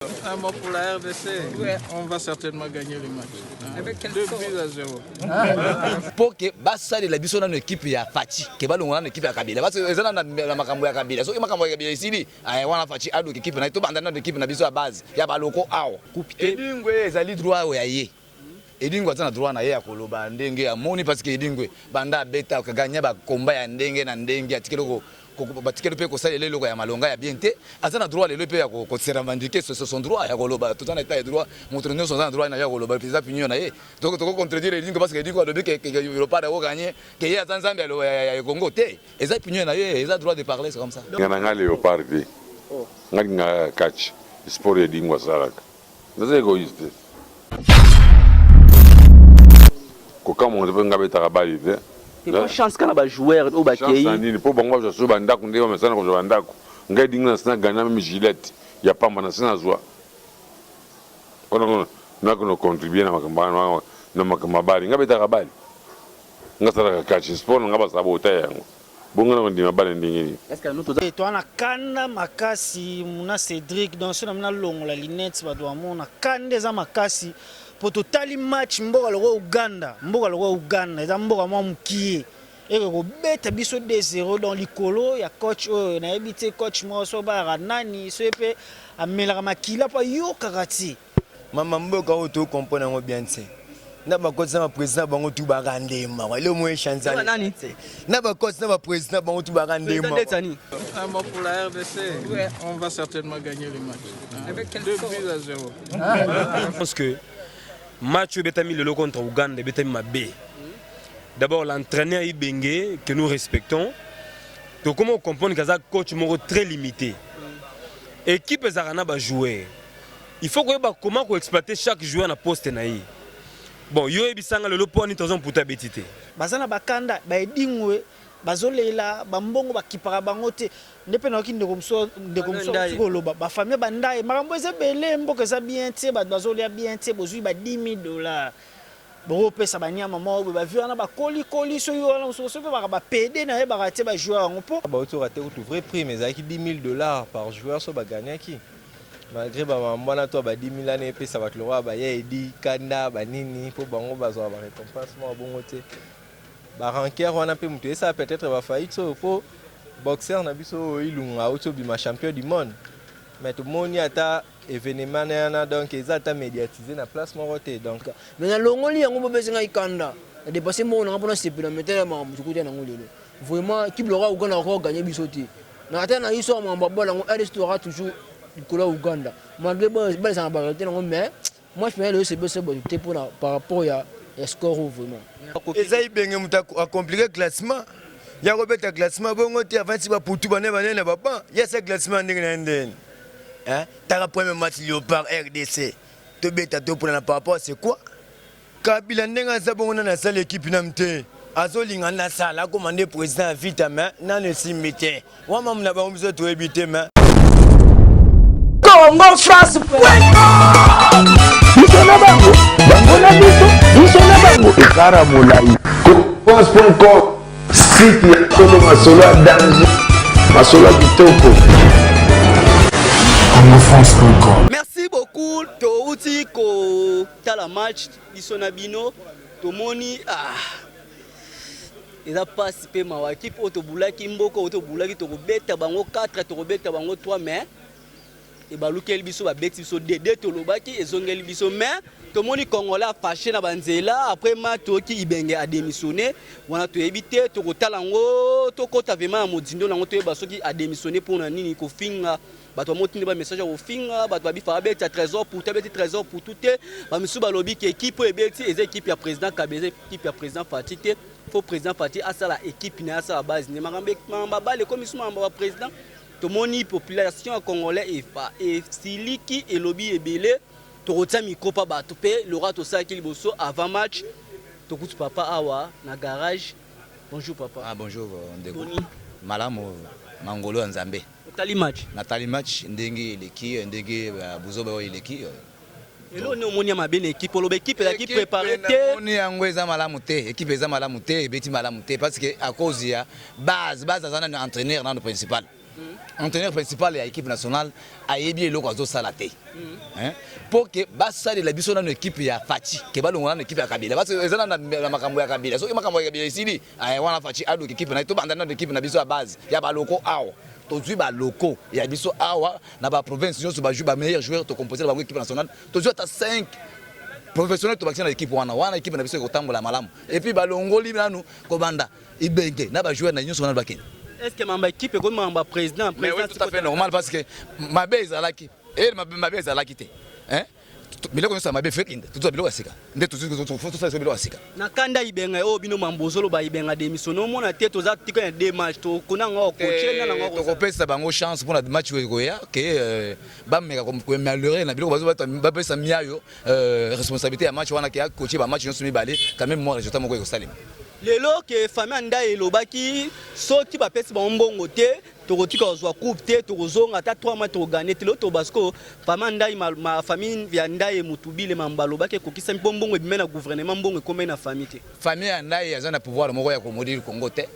Un mot pour la RDC. On va certainement gagner le match. Avec 2 buts à 0. Mpo ke basalela biso nano ekipe ya Fatshi, ke balongola nano ekipe ya Kabila. Parce que eza nano na makambo ya Kabila. Soki makambo ya Kabila esili, wana Fatshi aluka ekipe na ye, tobanda nano ekipe na biso ya base ya baloko awa. Edingwe ezali droit ya ye. Edingwe aza na droit na ye ya koloba ndenge amoni, parce que Edingwe banda abeta gagner ba combat ya ndenge na ndenge, atikeli ko batikeli mpe kosalela eloko ya malonga ya bien te. Aza na droit lelo mpe ya kose revendiquer, c'est son droit ya koloba. Toza na état de droit, moto nyonso aza na droit na ye ya koloba, eza opinion na ye. Donc toko contredire Edingwe parce que Edingwe alobi ke Léopard ako gagner, ke ye aza nzambe ya Congo te. Eza opinion na ye, eza droit de parler, c'est comme ça. Nga na nga Léopard te, nga lingaka catch, sport Edingwe asalaka. Naza egoïste te. Kokamwa te mpo nga betaka bali te. Mwa chance kaka na ba joueur oyo bakei. Chance nini mpo bango bazwa so bandako ndenge bamesana kozwa bandako. Ngai dingi na sina gagna meme gilette ya pamba na sina zwa. Mpona nakona contribuer na makambo na makambo ya bali. Nga betaka bali. Nga salaka catch sport na nga basabota yango. Bongo na kondima bana ndenge nini? Toa na kanda makasi muna Cedric donc soki na longola lunettes bato bamona kanda eza makasi po totali match mboka lokola Uganda, mboka lokola Uganda eza mboka mwa mokie eke kobeta biso 2-0 donc likolo ya coach oyo nayebi te coach moko soki bayaka nani soki mpe amelaka makila mpo ayokaka ti. Mama mboka oyo to comprendre yango bien tse. Na ba coach na ba president bango tout ba randema. Eloko moko echange nani? Na ba coach na ba president bango tout ba randema. Un mot pour la RDC. On va certainement gagner le match. Avec 2 buts à 0. Je pense que match oyo ebetami lelo contre Ouganda ebetami mabe. D'abord l'entraîneur Ibenge que nous respectons, tokoma comprendre qu'aza coach moko très limité. Équipe ezalaka na ba joueurs. Il faut koyeba comment ko exploiter chaque joueur na poste na ye. Bon, yo yebisanga lelo po ani tozo mputa beti te. Baza na bakanda ba Edingwe bazolela bambongo bakipaka bango te nde mpe nayoki ndeko mosusu ndeko mosusu auti koloba bafamille bandaye makambo eza ebele mboka eza bien te bato bazolia bien te bozwi ba 10 000 $ bokopesa banyama moko boye bavie wana bakolikoli soki wana mosusu soki mpe baka bapede nayebaka te bajoueur yango mpo Bauti rater kutu vrai prime ezalaki 10 000 $ par joueur so bagagnaki, malgré bamambo wana to ba 10 000 wana epesa bato lokola baya edi kanda banini mpo bango bazwaka barécompense moko bongo te. Baranker wana mpe moto esala peut-être bafaillite oyo mpo boxeur na biso oyo Ilunga auti obima champion du monde, mais tomoni ata événement na wana, donc eza ata médiatisé na place moko te, donc Mais nalongoli yango mpo pesi ngai kanda na dépasse moko nanga mpona sepela metele makambo tokuta nango lelo. Vraiment, équipe lokola Uganda akoka gagner biso te. Na ata na biso ya makambo ya bala yango, RDC toyaka toujours likolo ya Uganda malgré balesaka na baréalité nango, mais moi je lelo sepesa bato te mpona par rapport ya score oyo vraiment. Eza Ibenge moto acompliquer classement ya kobeta classement bongo te. Avandi baputu bane banene na baban ye asa classement ndenge na ye ndeni. Taka premier match Léopard RDC tobeta topona par rapport, c'est quoi Kabila ndenge aza bongo nani asala équipe nanu te, azolinga nasala akoma nde président ya vita, mais nanu esimbi te. Wamamu na bango biso toyebi te, mais Congo France. Biso na bango, bango na biso, biso na bango, ekara molai. France.com, site ya solo, masolo ya danger, masolo ya kitoko. congofrance.com. Merci beaucoup. Touti kotala match biso na bino, tomoni eza mpasi mpe mawa. Ekipe oyo tobulaki, mboka oyo tobulaki, tokobeta bango 4, tokobeta bango 3, mais ebalukeli biso, babeti biso 2. Tolobaki ezongeli biso, mais tomoni Congolais afâché na banzela après match. Toyoki Ibenge adémissionné wana, toyebi te, tokotala yango, tokɔta vraiment na modindo nango, toyeba soki adémissionné mpona nini. Kofinga bato bamotindi bamessage ya kofinga bato babifa babeta Trésor pour abeti Trésor pour tout te. Bamisusu balobi ke équipe oyo ebeti eza équipe ya président Kabila, eza équipe ya président Fatshi te. Faut président Fatshi asala équipe na ye, asala base ne makambo babale ekomi su makambo ya président. Tomoni population ya Congolais efa esiliki, elobi ebele. Tokotia micro mpa bato mpe lora tosalaki liboso avant match. Tokuti papa awa na garage. Bonjour papa. Ah, bonjour ndeko. Malamu, mangolo ya Nzambe. Otali match? Natali match ndenge eleki, ndenge buzoba oyo eleki. Eloko nini omoni ya mabe na équipe? Oloba équipe ezalaki préparé te? Omoni yango eza malamu te, équipe eza malamu te, ebeti malamu te, parce que à cause ya base. Base aza nano entraîneur nano principal. Entraîneur principal ya équipe nationale ayebi eloko azosala te. Hein? Po ke basalela biso nano équipe ya Fatshi, ke balongola nano équipe ya Kabila. Parce que eza nano na makambo ya Kabila. Soki makambo ya Kabila esili, eh, wana Fatshi aluka équipe na ye, tobanda nano équipe na biso ya base, ya baloko awa. Tozwi baloko ya biso awa na ba province nyonso, ba ba meilleurs joueurs, tocomposer na bango équipe nationale. Tozwi ata 5 professionnel, tobakisi na équipe wana, wana équipe na biso ekotambola malamu. Et puis balongoli nanu kobanda Ibenge na ba joueurs na nyonso wana bakende. Est-ce que mamba équipe ekomi mamba président? Mais oui, tout à fait normal, parce que mabe ezalaki e mabe ezalaki te, hein? Biloko nyonso ya mabe fekinde, tozwa biloko ya sika nde tosala biloko ya sika. Na kanda Ibenga oyo bino mambo ozoloba Ibenga démissionne, omona te toza tika ya deux match tokona yango okoche na nango. Tokopesa bango chance mpona match oyo ekoya ke bameka koaméliorer na biloko bazo bapesa miayo responsabilité ya match wana, ke akoche bamatch nyonso mibale quand même, mwa résultat moko ekosalema. Lelo ke famille ya Ndai elobaki soki bapesi bango mbongo te, tokotika kozwa coupe te, tokozonga ata 3 mois, tokogane te. Lelo toba sikoyo famille ya Ndai, ma famille ya Ndai Mutubile, mambo balobaki ekokisami mpo mbongo ebime na gouvernement, mbongo ekomai na famille te. Famille ya Ndai aza na pouvoir moko ya komaudire Congo te.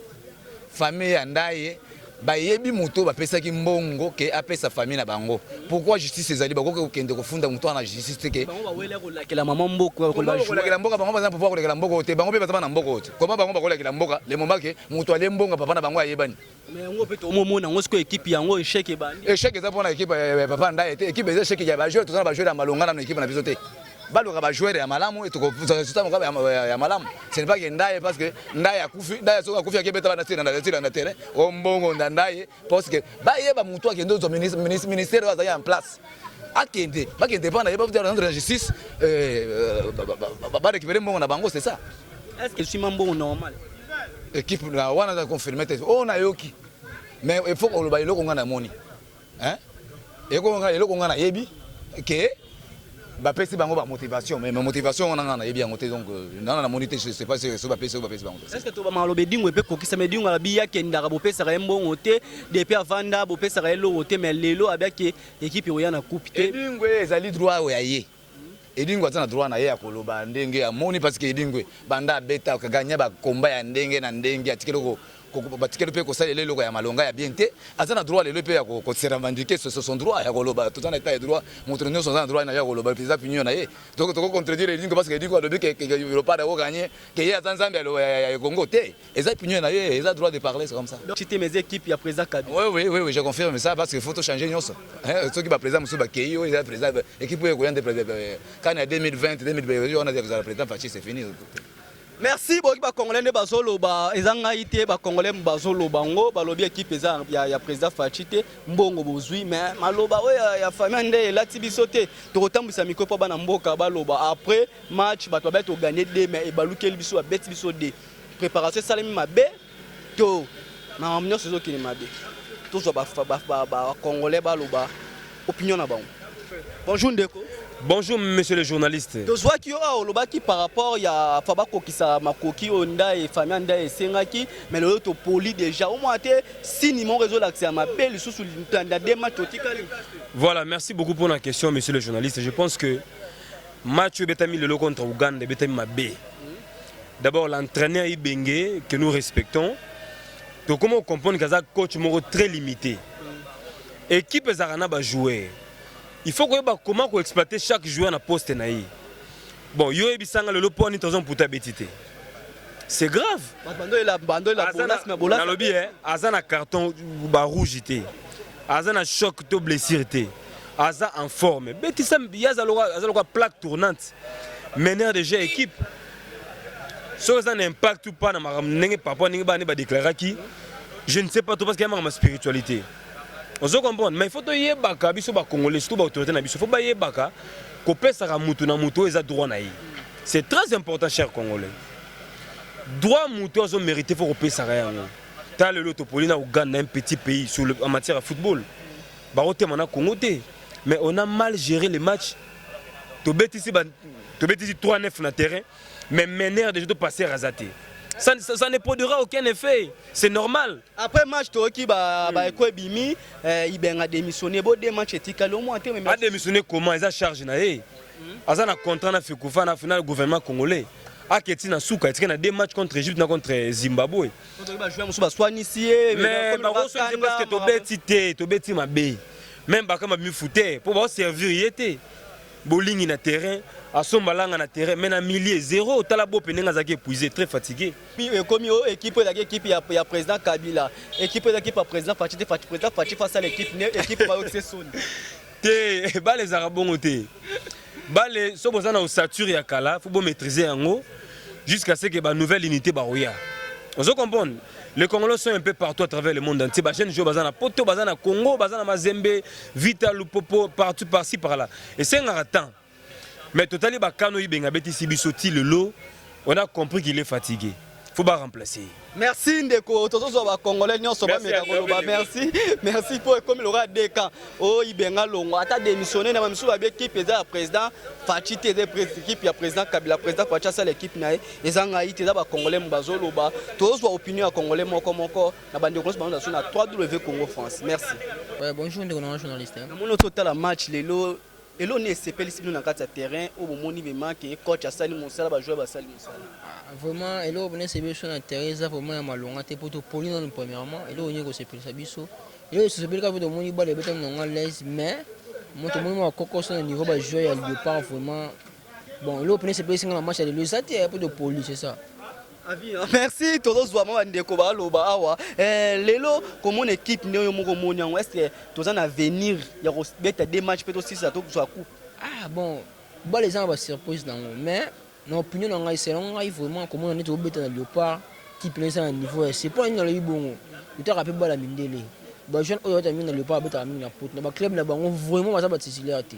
Famille ya Ndai bayebi moto bapesaki mbongo ke apesa famille na bango. Pourquoi justice ezali? Bakoki kokende kofunda moto wana na justice te ke bango bawele kolakela mama mboka. Kolakela mboka, bango baza na pouvoir kolakela mboka te. Bango mpe baza bana mboka te. Comment bango bakolakela mboka le moment ke moto alie mbongo papa na bango ayebani? Mais yango mpe tomomona yango sikoyo, équipe yango échec ebandi. Échec eza mpona équipe ya papa Ndaye te. Équipe eza échec ya bajoueur. Toza na bajoueur ya malonga nano équipe na biso te. Baluka bajoueur ya malamu, résultat moko ya malamu. Ce n'est pas que Ndaye, parce que Ndaye akufi. Ndaye soki akufi, akebeta bana tila na terrain o mbongo nda Ndaye, parce que bayeba motu akende ozwa ministère oyo azali en place, akende, bakende mpa na ye, bafuta na justice, barécupérer mbongo na bango, c'est ça. Est ce que esima mbongo normal? Équipe na wana aza confirmé te oyo nayoki, mais il faut koloba eloko nga namoni, eloko nga nayebi ke bapesi bango bamotivation, mais motivation wana nga nayebi yango te. Donc nana namoni te, je sais pas so bapesi oyo bapesi bango. Est ce que to bamaloba Edingo epe kokisama? Edingo alobi akendaka, bopesaka ye mbongo te, depuis avanda bopesaka ye eloko te, mais lelo abiaki équipe oya na coupe te. Edingo ezali droit oyo ya ye. Edingwe aza na droit na ye ya koloba ndenge amoni, parce que Edingwe banda abeta, akaganya bakomba ya ndenge na ndenge, atikeli batikeli mpe kosalela eloko ya malonga ya bien te. Aza na droit lelo mpe ya kose revendiquer, c'est son droit ya koloba. Toza na état ya droit, moto nyonso aza na droit na ye ya koloba, eza opinion na ye. Donc tokocontredire Edingwe parce que Edingwe alobi ke Léopard akoganye, ke ye aza nzambe ya Congo te. Eza opinion na ye, eza droit de parler, c'est comme ça. Cité mes équipes ya président Kabila. Oui, je confirme ça, parce qu'il faut tout changer nyonso. Soki baprésident mosusu bakei, oyo eza président équipe oyo ekoya nde kani ya 2020 2020 wana ezala président Fatshi, c'est fini. Merci. Boyoki bacongolais nde bazoloba, eza ngai te. Bacongolais bazoloba ngo, balobi équipe eza ya président Fatshi te. Mbongo bozwi, mais maloba oyo ya famille nde elati biso te. Tokotambwisa micro mpo bana mboka baloba. Après match, bato babeti, toganye 2, mais ebalukeli biso, babeti biso 2. Préparation esalemi mabe to makambo nyonso ezokende mabe. Tozwa bacongolais baloba opinion na bango. Bonjour ndeko. Bonjour monsieur le journaliste. Tozwaki yo awa, olobaki par rapport ya fa bakokisa makoki oyo Ndai, famille Ndai esengaki, mais lelo topoli déjà omona te signe moko ezolakisa ya mabe lisusu na deux match totikali. Voilà, merci beaucoup pour la question, monsieur le journaliste. Je pense que match oyo ebetami lelo contre Uganda ebetami mabe. D'abord, l'entraîneur Ibenge, que nous respectons, donc comment comprendre qu'aza coach moko très limité. Équipe ezalaka na bajoueur, il faut koyeba comment koexploiter chaque joueur na poste na ye. Bon, yo oyebisanga lelo mpo ani toza mputa abeti te, c'est grave. Nalobi aza na carton barouge te, aza na choc to blessure te, aza en forme, betisa ye. Aza lokola plaque tournante, meneur de jeu équipe. Soki eza na impact ou pas na makambo ndenge papa, ndenge bana badéclaraki, je ne sais pas trop, parce que ya makambo ya spiritualité, ozo comprendre. Mais il faut toyebaka biso bacongolais, surtout baautorité na biso, faut bayebaka kopesaka mutu na mutu oyo eza droit na ye. C'est très important, cher congolais. Droit mutu azo mérité, faut kopesaka yango. Ta lelo topoli na Uganda, un petit pays en matière ya football, bakotema na Congo te, mais on a mal géré les matchs. Tobetisi tobetisi 3-9 na terrain, mais meneur déjà to passer aza te. Ça ne produira aucun effet, c'est normal. Après match, toyoki baeko ebimi, Ibenga démissionné. Bo deux match etikali, omona te. Adémissionné comment? Eza charge na ye. Aza na contrat na FECOFA, na gouvernement congolais. Aketi na suka, etikali na deux matchs contre Egypte na contre Zimbabwe. Ba joueurs mosusu baswanisi ye. Mais bakoswanisi parce que tobeti te, tobeti mabe. Même bakama bimi fute po ba servir ye te. Bolingi na terrain, asomba langa na terrain, mais na milieu zéro, tala bope ndenge azalaki épuisé, très fatigué. Ekomi oyo équipe ezalaki équipe ya, ya président Kabila, équipe ezalaki équipe ya président Fatshi te, Fatshi président Fatshi face à l'équipe ne équipe bayokise soni. Te, bale ezalaka bongo te. Bale so boza na ossature ya kala, faut bo maîtriser yango jusqu'à ce que ba nouvelle unité baoya. Ozo comprendre? Les Congolais sont un peu partout à travers le monde entier. Ba jeunes joueurs baza na Poto, baza na Congo, baza na Mazembe, Vita Lupopo, partout par-ci par-là. Et c'est un temps. Mais totali ba kano ibenga betisi biso ti lelo, on a compris qu'il est fatigué. Faut ba remplacer. Merci ndeko, tozozwa ba congolais nyonso bameka koloba merci. Merci po ekomi lokola deux camps. Oyo Ibenga longwa ata démissionner na ba misusu babi équipe eza ya président Fatshi te, eza équipe ya président Kabila, président Fatshi asala équipe na ye, eza ngai te, eza ba congolais mo bazoloba. Tozozwa opinion ya congolais moko moko na bandeko nyonso bango na 3W Congo France. Merci. Ouais, bonjour ndeko na journaliste. Namoni ototala match lelo Eloko nini esepelisi bino na kati ya terrain oyo bomoni vraiment que coach asali mosala, ba joueurs basali mosala? Ah, vraiment eloko mpena esepeli biso na terrain eza vraiment ya malonga te mpo topoli nanu premièrement eloko nini ekosepelisa biso eloko esepeli kaka mpo tomoni bale ebetami nango à l'aise mais mo tomoni mwa kokoso na niveau ba joueurs ya Léopard vraiment bon eloko mpena esepelisi nga na match ya lelo eza te mpo topoli c'est ça. Merci tozozwa mwa bandeko baloba awa eh, lelo komona équipe nde oyo moko omoni yango est ce que toza na avenir ya kobeta deux match mpe tosisa tozwa coupe? Ah bon bale eza na ba surprise nango mais na opinion na ngai selon ngai vraiment komona neti obeta na Léopard qui pene eza na niveau ya se mpo na nini nalobi bongo otaka mpe bala mindele ba jeune oyo babeta mingi na Léopard babetaka mingi na poto na ba club na bango vraiment baza ba titulaire te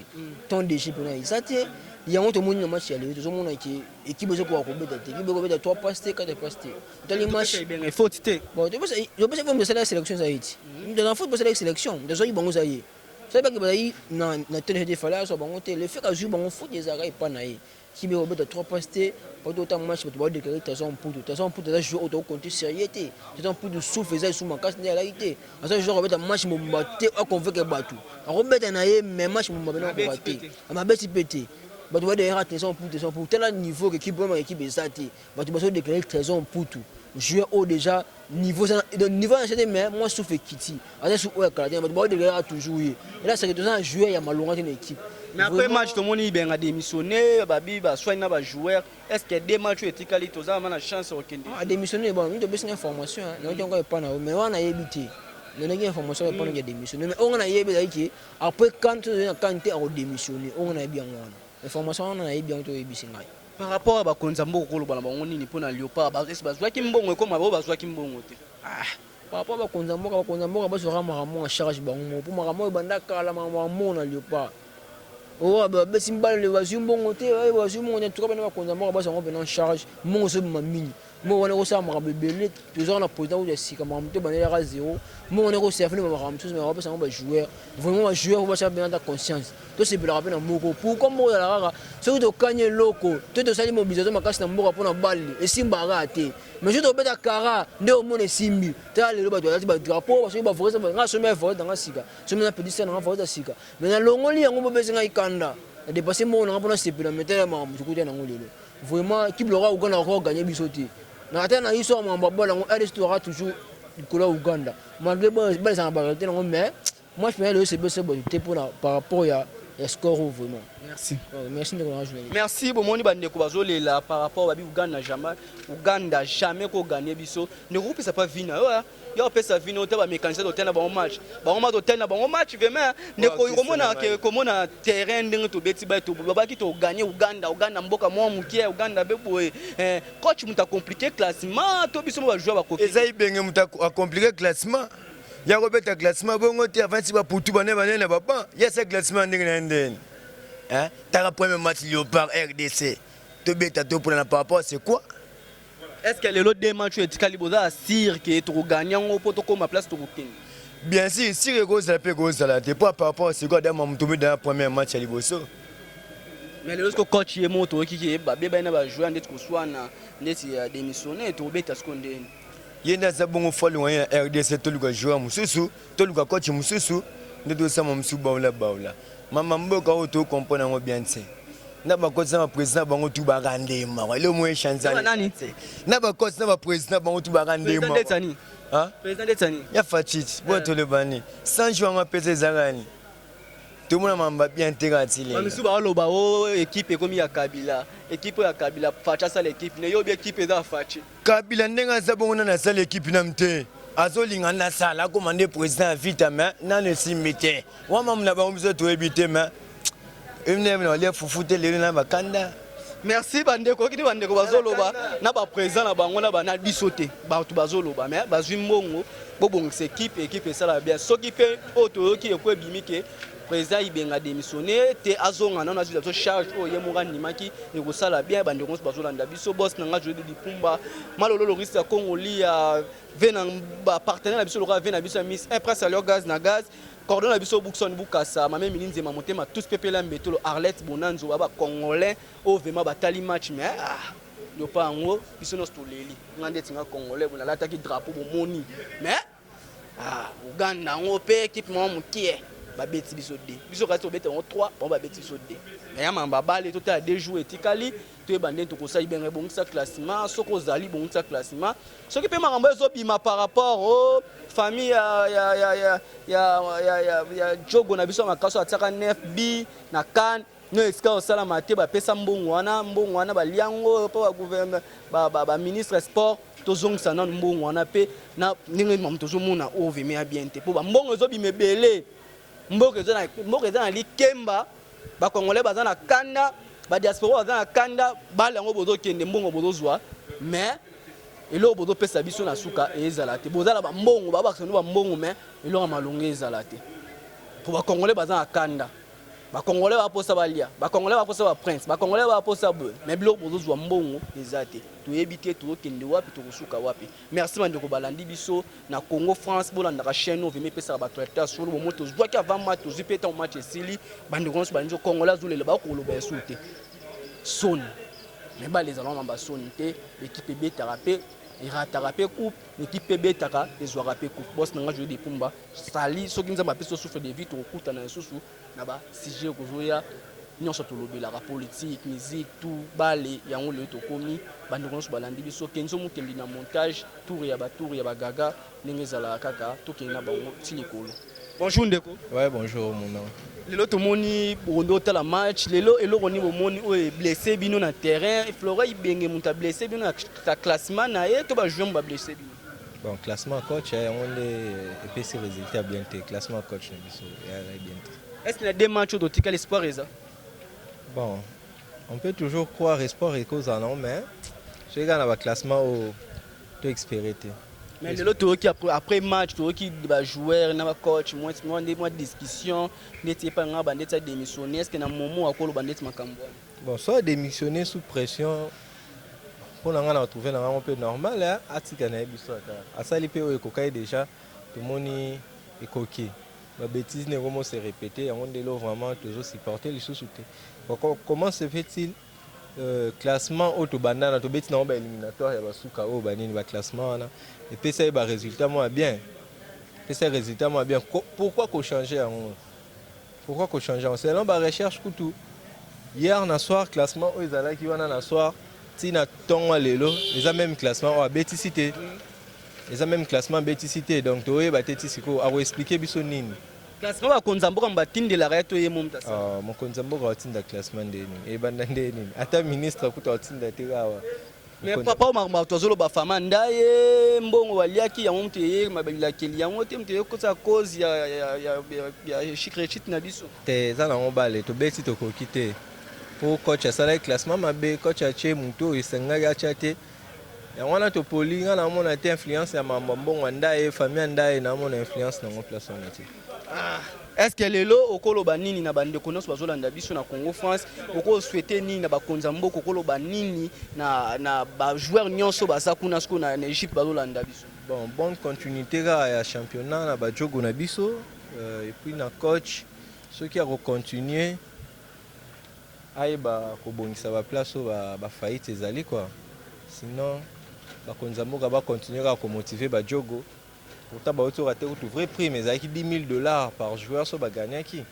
temps de jeu mpena eza te yango tomoni na match ya lelo tozomona ke Equipe ezo koka kobeta te. Equipe ekobeta 3 passes te, 4 passes te. Otali match. Ibenge faute te. Bon, topesa topesa faut mosala sélection za yeti. Mutu na faute bosala sélection, mutu azwaki bango za ye. Soki baki bazali na na tenue de fallait azwa bango te. Le fait qu'azwi bango faute ezalaka epa na ye. Equipe ekobeta 3 passes te, po totanga match bato bao déclarer Trésor Mputu. Trésor Mputu aza joueur oyo toko compter sérieux te. Trésor Mputu souffle eza lisusu makasi nde alaki te. Aza joueur akobeta match mobimba te, a convaincre bato. Akobeta na ye mais match mobimba pena akoka te. Amabeti pe te. Bato ba derrière Trésor Mputu, Trésor Mputu. Tala niveau que équipe vraiment équipe eza te. Bato bazo déclarer Trésor Mputu. Joueur oyo déjà niveau ça donc niveau na chaîne mais moi souffle ekiti. Aza sous oyo kala te bato ba déclarer toujours ye. Et là c'est que toza un joueur ya malonga te na équipe. Mais après match tomoni Ibenga démissionner, babi ba soigner na ba joueurs. Est-ce que deux matchs etikali toza na chance okende? Ah démissionner bon, nous topesi information hein. Na yongo epa na yo mais wana yebi te. Nonaki information epa na ya démissionner mais onga na yebi ezali ke Après can soki ozali na can te ako demissionner oyo nga nayebi yango wana information wana nayebi yango te oyebisi ngai. Par rapport ya bakonzi ya mboka okoloba na bango nini pona leopard ba est bazuaki mbongo ekoma oyo bazuaki mbongo te. Ah par rapport bakonzi ya mboka bakonzi ya mboka bazwaka makambo en charge bango moko po makambo oyo ebanda kala makambo ya mbongo na leopard oyo babeti mbale bazwi mbongo te bazwi mbongo te en tout cas bana bakonzi ya mboka bazwa yango pena en charge mbongo ezobima mingi Mbongo wana ekosala makambo ebele, tozwaka na president kutu ya sika makambo te bandelaka zero. Mbongo wana ekoservi na makambo mosusu mais bakopesa yango ba joueurs. Vraiment ba joueurs faut basala pena ata conscience. Tosepelaka pe na moko. Pourquoi mboka ezala kaka soki tokani eloko to tosali mobilisation makasi na mboka pona balle esimbaka kaka te. Mais soki tobeta kara nde omona esimbi. Tala lelo bato balati ba drapeau basoki ba vorese nga nasombi vorese na nga sika, somi na petit sœur na nga vorese ya sika. Mais nalongoli yango bopesi ngai kanda. Na depenser mbongo na nga pona sepela mais tala makambo tokutani nango lelo. Vraiment équipe lokola Uganda akoki gagner biso te. Na ata na histoire makambo ya balle yango RDC tozalaka toujours likolo ya Uganda. Malgré balle ezalaka na ba réalité nango mais moi je lelo esepelisa bato te pona par rapport ya ya score oyo vraiment. Merci. Merci ndeko na nga journaliste. Merci bomoni ba ndeko bazolela par rapport babi Uganda jamais Uganda jamais ko gagner biso. Ndeko kopesa pa vie na yo hein. Yo opesa vie na yo te ba mecanicien totali na bango match. Bango ma totali na bango match vraiment. Ndeko komona ke komona terrain ndenge tobeti ba to babaki to gagner Uganda, Uganda mboka mwa mukie, Uganda be boye. Eh, coach muta compliqué classement to biso ba joueur ba koki. Eza ibenge muta a compliqué classement. Ya kobeta classement bongo te avandi ba putu bane bane na ba banc. Ya sa classement ndenge na ndenge. Hein? Taka premier match Léopard RDC. Tobeta to pona na par rapport c'est quoi? Est ce que lelo deux matchs oyo etikali boza sur que toko gagner yango po tokoma place tokokende? Bien sûr, sûr ekozala mpe ekozala te mpo par rapport sikoyo adama moto mpe dans premier match ya liboso. Mais lelo siko coach ye moko toyoki ke babebani na ba joueurs ndeti koswana ndeti ya démissionner tokobeta siko ndeni. Ye nde aza bongo fo alongwa ye na RDC toluka joueur mosusu toluka coach mosusu nde tosama mosusu baula baula mama mboka oyo to comprendre yango bien tse. Na bacoach na baprésident bango tu baka ndema eloko moko echange nani? Na bacoach na baprésident bango tu baka ndema. Président Président ndetani? Ya Fatshi boya tolobani 100 jours yango apesa ezalaka nini? Tomona mamba bien te kaka ti lelo. Bamisusu baoloba o équipe ekomi ya Kabila, équipe oyo ya Kabila, Fatshi asala équipe ne yobi équipe eza ya Fatshi. Kabila ndenge aza bongo nani asala équipe nanu te, azolinga nde asala akoma nde président ya vita mais nanu esimbi te. Wana mamu na bango biso toyebi te mais na balia fufu te lelo na bakanda. Merci bandeko, okini bandeko bazoloba na baprésident na bango na bana biso te, bato bazoloba mais bazwi mbongo bobongisa équipe, équipe esala bien. Soki mpe oyo toyoki eko ebimi ke président Ibenga démissionné te, azonga nano azwi biso charge oyo ye moko andimaki, ekosala bien. Bandeko nyonso bazolanda biso, boss na nga Jodi Lipumba Malolo Loris ya Congoli ya ve na bapartenaire na biso lokola ve na biso ya Miss Impresse alio gaz na gaz cordon na biso Bukson Bukasa Mame Mili Nzema motema tous pepela Mbetolo Arlette Bonanzo ba bacongolais oyo vraiment batali match mais ah, yopa yango biso nyonso toleli. Nga ndeti nga congolais bo nalataki drapeau bomoni mais ah, Uganda yango mpe équipe moko mokie babeti biso d biso kasi tobeta bango 3, bango babeti biso d mais ya mamba bale totala 2 jours etikali toyeba ndenge tokosala. Ibenga ebongisa classement, soki ozali bongisa classement, soki mpe makambo ezobima par rapport o famille ya, ya, ya, ya, ya, ya, ya, ya jogo na biso ya makasi atiaka 9 b na kan no esika osalama te, bapesa mbongo wana, mbongo wana baliango mpo bagouverne baministre sport tozongisa nanu mbongo wana mpe na ndenge mamu tozomona oyo veme ya bien te mpo bambongo ezobima ebele. Mboka eza na likemba, bacongolais baza na kanda, badiaspora baza na kanda. Bale yango bozokende, mbongo bozozwa mais eloko bozopesa biso na suka ezala te. Bozala bambongo, babakisa no bambongo mais eloko ya malonga ezala te po bacongolais baza na kanda. Bacongolais baposa balia, bacongolais baposa baprince, bacongolais baposa boye mais biloko bozozwa mbongo eza te. Toyebi te tokokende wapi, tokosuka wapi. Merci bandeko balandi biso na Congo France, bolandaka chaîne oyo vraiment epesaka bato ya solo. Bomo tozwaki avant match, tozwi mpe ntango match esili. Bandeko nyonso balandi, congolais azolela, bakoloba ya solo te soni mais bale ezalaka na basoni te. Équipe ebetaka mpe erataka mpe coupe, équipe mpe ebetaka ezwaka mpe coupe. Boss na nga Joli Depumba sali, soki Nzambe apesi souffle de vie, tokokutana lisusu na basujet kozoya nyonso tolobelaka, politique, musique, tout bale yango. Lelo tokomi bandeko nyonso balandi biso, Kenzo Mukendi na montage, tour ya batour ya bagaga ndenge ezalaka kaka, tokende na bango ti likolo. Bonjour ndeko. Ouais, bonjour mon nom. Lelo tomoni bokondi otala match lelo, eloko nini bomoni oyo eblesse bino na terrain? Flora Ibenge moto ablesse bino na classement na ye to bajoueur mo bablesse bino? Bon, classement coach yango nde epesi résultat bien te. Classement coach na biso eyalaki bien te. Est ce que na deux match oyo totikali espoir eza? Bon, on peut toujours croire, espoir ekozala nango, mais soki kaka na baclassement oyo to espérer te. Mais lelo toyoki après match, toyoki bajoueur na bacoach mwa nde mwa discussion ndeti epai nga bandeti adémissionné. Est ce que na momo akoloba ndeti makambo wana? Bon, soit démissionner sous pression, mpo na ngai na retrouve na ngango mpe normal, atika na ye biso ata asali mpe oyo ekokai déjà, tomoni ekoki babêtise nde ekomo se répéter. Yango ndelo vraiment tozosupporte lisusu te. Comment se fait-il classement oyo tobanda na tobeti nango baéliminatoire ya basuka oyo banini, baclassement wana epesa ye barésultat moko ya bien, epesa ye résultat moko ya bien, pourquoi kochanger yango? Pourquoi kochanger yango? Selon barecherche kutu hier na soir, classement oyo ezalaki wana na soir ntina ntongo lelo eza même classement oyo abetisi te, eza même classement abetisi te. Donc toyeba te ti sikoyo akoexpliquer biso nini. Classement bakonzi ya mboka batindelaka ye to ye mo moto asala? Ah, mokonzi ya mboka atinda classement nde nini? Ebanda nde nini? Ata ministre kuta atinda te awa. Mais papa oyo makambo bato azoloba fama ndaye mbongo baliaki yango, moto eye bilakeli yango te, moto eye kosala cause ya chikrechite na biso. Te, eza nango bale tobeti tokoki te po coach asalaki classement mabe. Coach atie motu oyo esengaki atya te, yango wana topoli. Nga naomona te influence ya mambo ya mbongo ya ndaye, famille ya ndaye, naomona influence nango place wana te. Ah, est ce que lelo okoloba nini na bandeko nyonso bazolanda biso na Congo France? Okosouhaite nini na bakonzi ya mboka? Okoloba nini na bajoueur nyonso baza kuna sikoyo na Égypte bazolanda biso? Bon, bonne continuité kaka ya championnat na bajogo na biso, et puis na coach soki akocontinue ayeba kobongisa baplace oyo bafaillite ezali quoi. Sinon bakonzi ya mboka bacontinue kaka komotive bajogo. Pourtant bauti oyo te kutu vraie prime ezalaki 10 000 dollars par joueur so bagagnaki.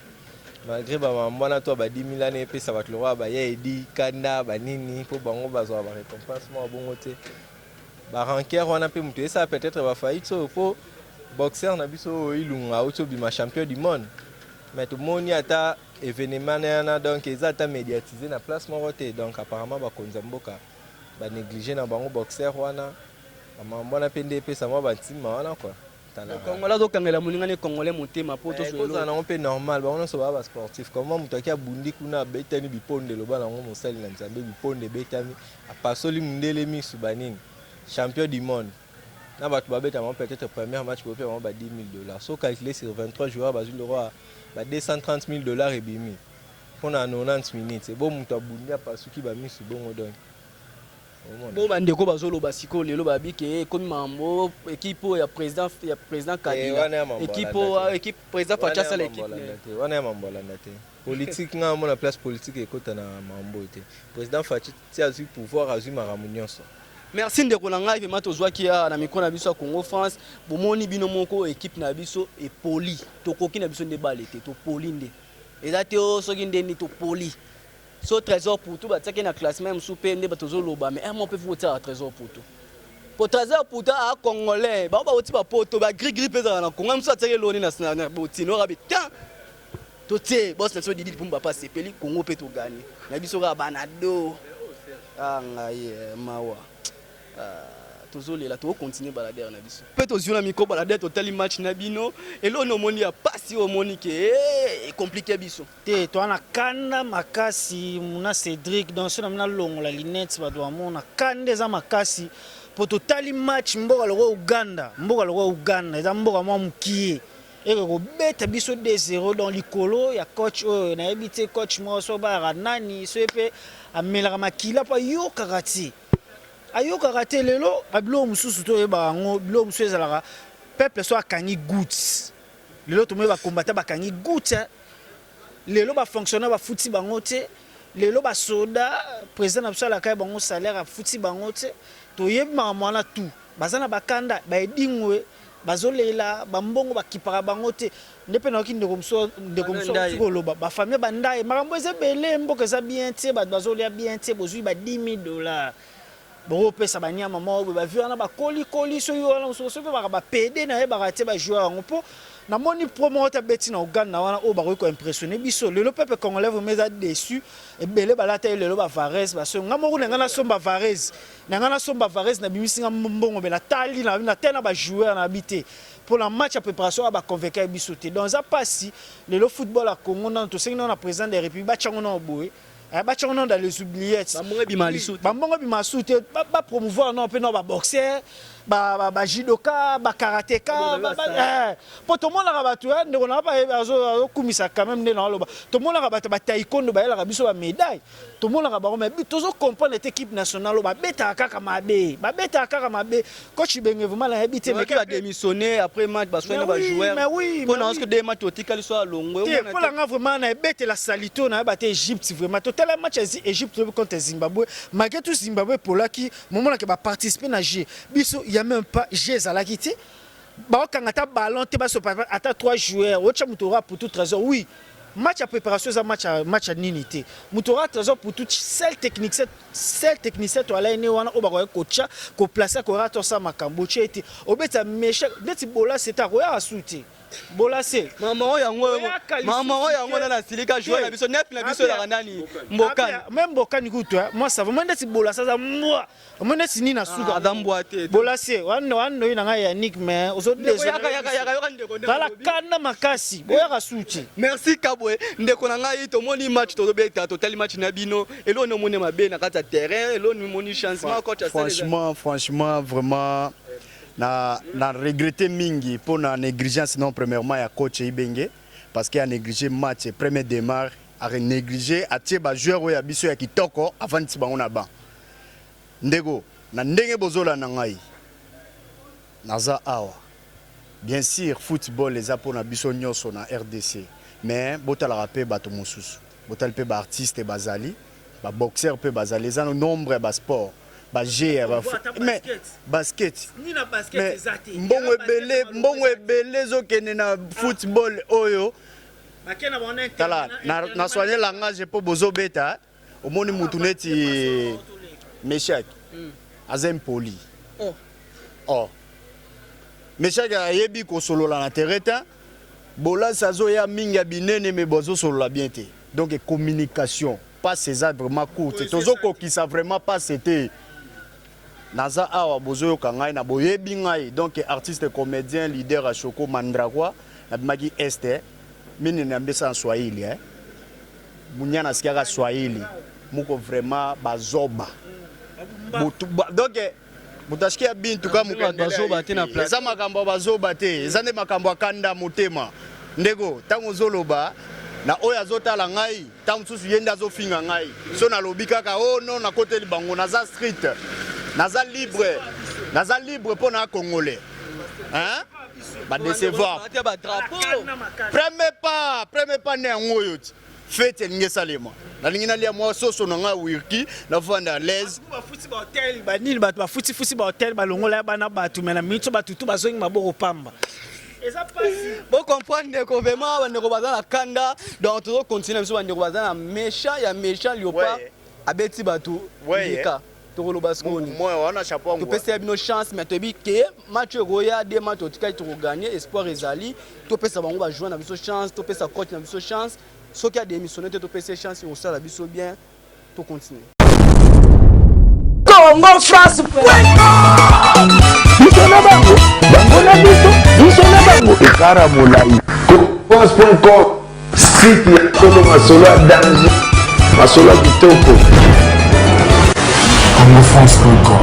Malgre ba mambo wana to ba 10 000 wana epesa bato lokola ba ya Eddy kanda ba nini mpo bango bazwaka ba recompense moko bongo te. Ba rancoeur wana mpe moto esala peut-être ba faillite oyo mpo boxeur na biso oyo Ilunga auti obima champion du monde mais tomoni ata evenement wana donc eza ata mediatise na place moko te donc apparemment bakonzi ya mboka ba negliger na bango boxeur wana ba mambo wana mpe nde epesa mwa bantima wana quoi. Congolais azokangela moninga ne congolais motema po tozo kozala nango mpe normal bango nyonso baa ba sportif comment moto ake abundi kuna abetami biponde eloba nango mosali na nzambe biponde ebetami apasoli mundele misu banini champion du monde na bato babeta bango peut-être première match bope bango ba 10 000 dollars so calculer sur 23 joueurs bazwi lokola ba 230 000 dollars ebimi mpona 90 minutes ebo moto abundi apasuki bamisu bongo donc Bo ba ndeko bazoloba sikoyo lelo babi ke ekomi mambo equipe oyo ya president ya president eh, Kabila equipe oyo equipe president Fatshi asala equipe te wana ya mambo alanda te politique nga mona place politique ekota na mambo te president Fatshi ti azwi pouvoir azwi makambo nyonso. Merci ndeko na ngai vraiment tozwaki awa na micro na biso ya Congo France bomoni bino moko equipe na biso epoli tokoki na biso nde bale te topoli nde eza te o soki nde nini topoli So Tresor Putu batiaki na classement mosusu mpe nde bato ozoloba mais un mois mpe faut kotiaka Tresor Putu po Tresor Putu a congolais bango bawuti ba poto ba gris gris mpe ezalaka na Congo mosusu atiaki eloni na na botino rabi tan totie boss na biso Didi Lipumba mpe asepeli Congo mpe toganye na biso kaka banado ah ngai eh, mawa ah. Tozo lela toko continuer baladeur na biso. Pe tozwi na micro baladeur totali match na bino eloko nini omoni ya pasi oyo omoni ke e complique biso. Te toa na kanda makasi muna Cedric donc soki na bino alongola lunette batu bamona kanda eza makasi po totali match mboka lokola Ouganda mboka lokola Ouganda eza mboka mwa mukie eke kobeta biso 2-0 donc likolo ya coach oyo nayebi te coach moko soki bayaka nani soki pe amelaka makila po ayokaka te Ayokaka te lelo ba biloko mosusu toyebaka yango biloko mosusu ezalaka peuple so akangi gout lelo tomoni ba combattant bakangi gout lelo ba fonctionnaire bafuti bango te lelo ba soda president na biso alaka bango salaire afuti bango te toyebi makambo wana tout baza na bakanda ba edingwe bazolela bambongo bakipaka bango te nde mpe nayoki ndeko mosusu ndeko mosusu auti koloba bafamille bandaye makambo eza ebele mboka eza bien te bato bazolia bien te bozwi ba 10 000 dollars bokopesa banyama moko boye bavie wana bakolikoli soki wana mosusu soki mpe baka bapede nayebaka te bajoueur yango mpo namoni pro moko te abeti na uganda wana oyo bakoki koimpressionne biso lelo peuple congolais vraiment eza déçu ebele balata ye lelo bavarese baso nga moko na nga nasomba varese na nga nasomba varese nabimisi nga mbongo me natali na tena bajoueur na bi te pona match ya preparation oyo ba convaincaki biso te donc eza pasi lelo football ya Congo nanu tosengi nanu na president de la republique batia yango nanu boye eh, batia yango nanu dans les oubliettes Ba mbongo ebima lisusu te. Ba mbongo ebima lisusu te ba, ba promouvoir nanu pe nanu ba boxeur ba, ba, ba judoka ba karateka ba, ba, eh, po tomonaka bato eh, ndeko na nga azokumisa quand même nde naoloba tomonaka bato ba taekwondo bayelaka biso ba médaille Tomonaka bango mais tozo comprendre te equipe nationale oyo babetaka kaka mabe babetaka kaka mabe coach Ibenge vraiment nayebi te mais ba démissionner après match ba soigner ba joueurs mais oui pona parce que deux matchs otikali so alongwe te pona nga vraiment na ebetela salite oyo nayeba te Egypte vraiment totala match ya Egypte lobi contre Zimbabwe malgré tout Zimbabwe epolaki momonaka ba participer na jeu biso ya même pas jeu ezalaki te Bakokanga ata ballon te basopa ata 3 joueurs otya moto ora putu trésor oui match ya préparation eza match ya match ya nini te moto ora trésor putu seul technicien seul technicien to alai ne wana oyo bakoki kotya koplace akora to asala makambo otya ete obeta méchant neti bolase te akoyaka su te bolase mama oyo yango mama oyo yango na nasilika joueur na biso nef na biso elaka nani mbokani même mbokani kutu moi ça va moi neti bolase aza mbwa Omoni neti nini na suka. Ah, aza mbwa te. Bolase, wana wana oyi na ngai Yannick mais ozo désolé. Yaka yaka yaka yoka ndeko ndeko. Tala kanda makasi, boyaka suti. Merci Kabwe, ndeko na ngai tomoni match tozobeta, totali match na bino. Eloni omoni mabe na kati ya terrain, eloni omoni changement coach asali. Franchement, franchement vraiment na na regretter mingi pour na négligence non premièrement ya coach Ibenge parce qu'il a négligé match premier démarre a négligé atie ba joueurs oyo ya biso ya kitoko avandisi bango na banc. Ndeko, na ndenge bozolanda ngai, naza awa. Bien sur football eza pona biso nyoso na rdc, mais botalaka pe bato mosusu. Botali pe ba artistes bazali, ba boxeurs pe bazali, eza nombre ya ba sports, ba jeux ya ba mais basket mais mbongo ebele, mbongo ebele ezokende na football oyo. Tala na soigner langage mpo bozobeta. Omoni mutu neti Meshak aza impoli. Oh. Oh. Meshak ayebi kosolola na terrain te. Bolas azoya mingi ya binene mais bozosolola bien te. Donc communication passe eza vraiment courte. Tozokokisa vraiment passe te. Naza awa bozoyoka ngai na boyebi ngai donc artiste comédien leader ya Choco Mandrakwa nabimaki est mini niambisa na Swahili eh. Munya nasikiaka Swahili muko vraiment bazoba Butu, ba, donc moto ashikia bintu ka bazoba te na eza makambo ya bazoba te, eza nde makambo ya kanda motema. Ndeko, ntango ozoloba na oyo azotala ngai, ntango mosusu ye nde azofinga ngai. So nalobi kaka oh non, nakoteli bango, naza street, naza libre, naza libre mpo na congolais hein? Ba décevoir premier pas, premier pas nde yango oyo ti fete elingi esalema, nalingi nalia mwa soso na ngai wirki, nafanda à l'aise. Bafuti bahotel banini, bato bafutifuti bahotel, balongola ya bana bato me na miniti bato tu bazongi maboko pamba, eza pasi. Bocomprendre ndeko, vraiment bandeko baza na kanda. Donc tozocontinue biso, bandeko baza na méchant ya méchant léopard abeti bato ndika. Tokoloba sikoyo nini? Topesi ya bino chance, mais toyebi ke match oyo ekoya, de match otikali tokoganye. Espoir ezali, topesa bango bajoueur na biso chance, topesa coach na biso chance. Soki adémissionne te, topesa ye chance, ekosala biso bien. Tocontinue. Congo France. Biso na bango, bango na biso, biso na bango ekara molai. France.com, site ya solo, masolo ya danger, masolo ya kitoko. congofrance.com.